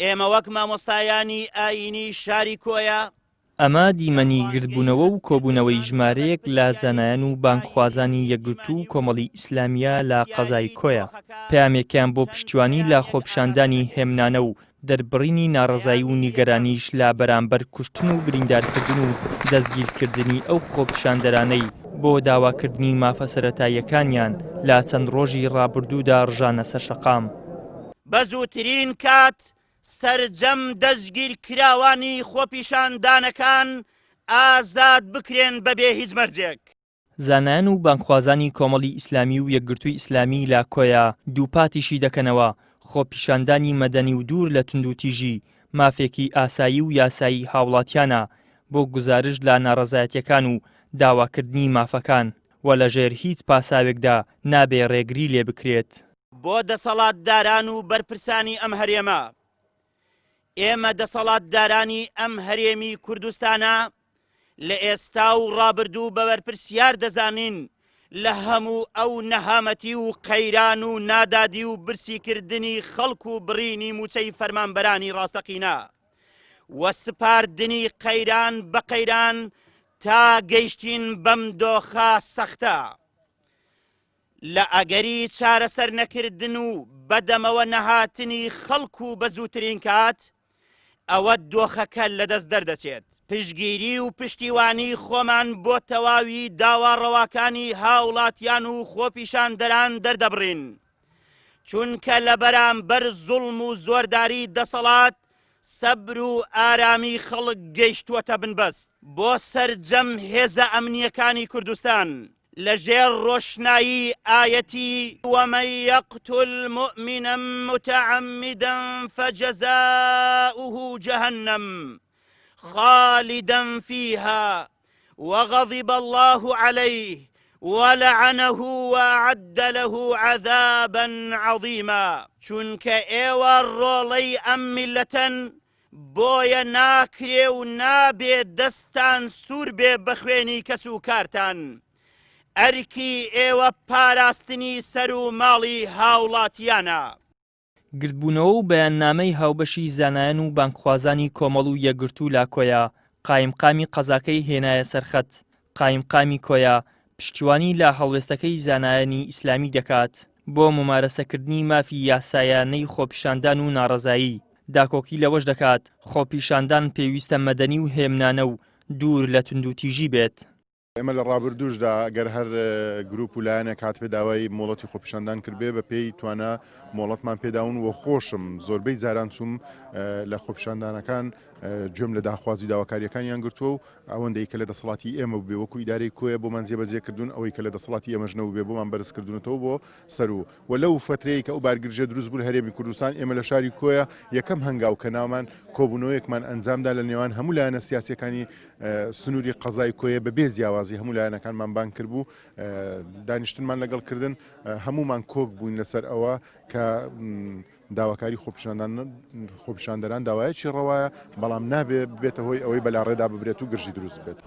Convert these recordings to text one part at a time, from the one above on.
ئێمە وەک مامۆستایانی ئایینی شاری کۆیە، ئەمە دیمەنی گردبوونەوە و کۆبوونەوەی ژمارەیەک لە زانایان و بانگخوازانی یەکگرتوو و کۆمەڵی ئیسلامییە لە قەزای کۆیە، پەیامێکیان بۆ پشتیوانی لە خۆپیشاندانی هێمنانە و دەربڕینی ناڕەزایی و نیگەرانیش لە بەرامبەر کوشتن و بریندارکردن و دەستگیرکردنی ئەو خۆپیشاندەرانەی بۆ داواکردنی مافە سەرەتاییەکانیان لە چەند ڕۆژی ڕابردوودا ڕژانە سەر شەقام. بە زووترین کات سەرجەم دەستگیرکراوانی خۆپیشاندانەکان ئازاد بکرێن بەبێ هیچ مەرجێک. زانایان و بانگخوازانی کۆمەڵی ئیسلامی و یەکگرتووی ئیسلامی لە کۆیە دووپاتیشی دەکەنەوە، خۆپیشاندانی مەدەنی و دوور لە توندوتیژی، مافێکی ئاسایی و یاسایی هاوڵاتیانە بۆ گوزارشت لە ناڕەزایەتیەکان و داواکردنی مافەکان و لەژێر هیچ پاساوێکدا نابێ ڕێگری لێبکرێت. بۆ دەسەڵاتداران و بەرپرسانی ئەم هەرێمە، ئێمە دەسەڵاتدارانی ئەم هەرێمی کوردستانە لە ئێستا و ڕابردوو بە بەرپرسیار دەزانین لە هەموو ئەو نەهامەتی و قەیران و نادادی و برسیکردنی خەڵک و بڕینی مووچەی فەرمانبەرانی ڕاستەقینە و سپاردنی قەیران بە قەیران تا گەیشتین بەم دۆخە سەختە. لە ئەگەری چارەسەر نەکردن و بەدەمەوە نەهاتنی خەڵک و بە زووترین کات، ئەوە دۆخەکە لەدەست دەردەچێت. پشتگیری و پشتیوانی خۆمان بۆ تەواوی داوا ڕەواکانی هاوڵاتیان و خۆپیشاندەران دەردەبڕین، چونکە لە بەرامبەر زوڵم و زۆرداری دەسەڵات سەبر و ئارامی خەڵک گەیشتووەتە بنبەست. بۆ سەرجەم هێزە ئەمنییەکانی کوردستان لە ژێر ڕۆشنایی ئایەتی، ومن یقتل مؤمنا متعمدا فجزاؤه جهنم خالدا فیها وغضب اللە علیه ولعنه واعد له عذابا عظیما. چونکە ئێوە ڕۆڵەی ئەم میللەتەن بۆیە ناکرێ و نابێ دەستتان سوور بێ بە خوێنی کەس و کارتان. ئەرکی ئێوە پاراستنی سەر و ماڵی هاوڵاتیانە. گردبوونەوە و بەیاننامەی هاوبەشی زانایان و بانگخوازانی کۆمەڵ و یەکگرتوو لە کۆیە، قایمقامی قەزاکەی هێنایە سەر خەت، قایمقامی کۆیە پشتیوانی لە هەڵوێستەکەی زانایانی ئیسلامی دەکات بۆ مومارەسەکردنی مافی یاسایانەی خۆپیشاندان و ناڕەزایی، داکۆکی لەوەش دەکات خۆپیشاندان پێویستە مەدەنی و هێمنانە و دوور لە توندوتیژی بێت. ئێمە لە ڕابردووشدا گەر هەر گروپ و لایەنێک هاتبێ داوای مۆڵەتی خۆپیشاندان کردبێ بە پێی توانا مۆڵەتمان پێداون و خۆشم زۆربەی جاران چووم لە خۆپیشاندانەکان گوێم لە داخوازی داواکاریەکانیان گرتووە و ئەوەندەی کە لە دەسەڵاتی ئێمە بووبێ وەکو ئیدارەی کۆیە بۆمان جێبەجێ کردوون، ئەوەی کە لە دەسەڵاتی ئێمەش نەبووبێ بۆمان بەرز کردوونەتەوە بۆ سەروو و لەو فەترەی کە ئەو بارگرژیە دروست بوو لە هەرێمی کوردستان ئێمە لە شاری کۆیە یەکەم هەنگاو کە ناومان کۆبوونەوەیەکمان ئەنجامدا لە نێوان هەموو لایەنە سیاسیەکانی سنووری قەزای کۆیە بە بێ جیاوازی هەموو لایەنەکانمان بانگ کردبوو دانیشتنمان لەگەڵ کردن هەموومان کۆک بووین لەسەر ئەوە کە داواکاری خۆپیشاندەران داوایەکی ڕەوایە، بەڵام نابێ ببێتە هۆی ئەوەی بەلاڕێدا ببرێت و گرژی دروست ببێت.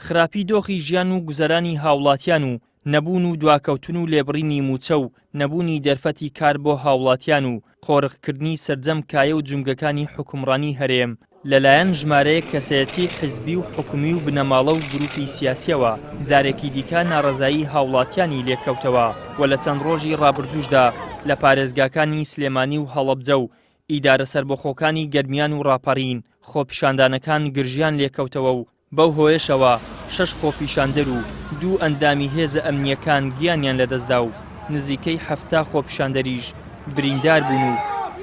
خراپی دۆخی ژیان و گوزەرانی هاوڵاتیان و نەبوون و دواکەوتن و لێبڕینی مووچە و نەبوونی دەرفەتی کار بۆ هاوڵاتیان و قۆرخکردنی سەرجەم کایە و جومگەکانی حوکمڕانی هەرێم لەلایەن ژمارەیەک کەسایەتی حزبی و حکومی و بنەماڵە و گروپی سیاسیەوە جارێکی دیکە ناڕەزایی هاوڵاتیانی لێکەوتەوە و لە چەند ڕۆژی ڕابردووشدا لە پارێزگاکانی سلێمانی و هەڵەبجە و ئیدارە سەربەخۆکانی گەرمیان و ڕاپەڕین خۆپیشاندانەکان گرژیان لێکەوتەوە و بەو هۆیەشەوە شەش خۆپیشاندەر و دوو ئەندامی هێزە ئەمنییەکان گیانیان لەدەستدا و نزیکەی 70 خۆپیشاندەریش بریندار بوون و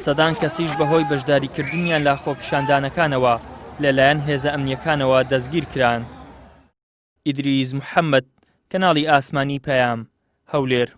سەدان کەسیش بەهۆی بەشداریکردنیان لە خۆپیشاندانەکانەوە لەلایەن هێزە ئەمنییەکانەوە دەستگیرکران. ئیدریس محەمەد، کەناڵی ئاسمانی پەیام، هەولێر.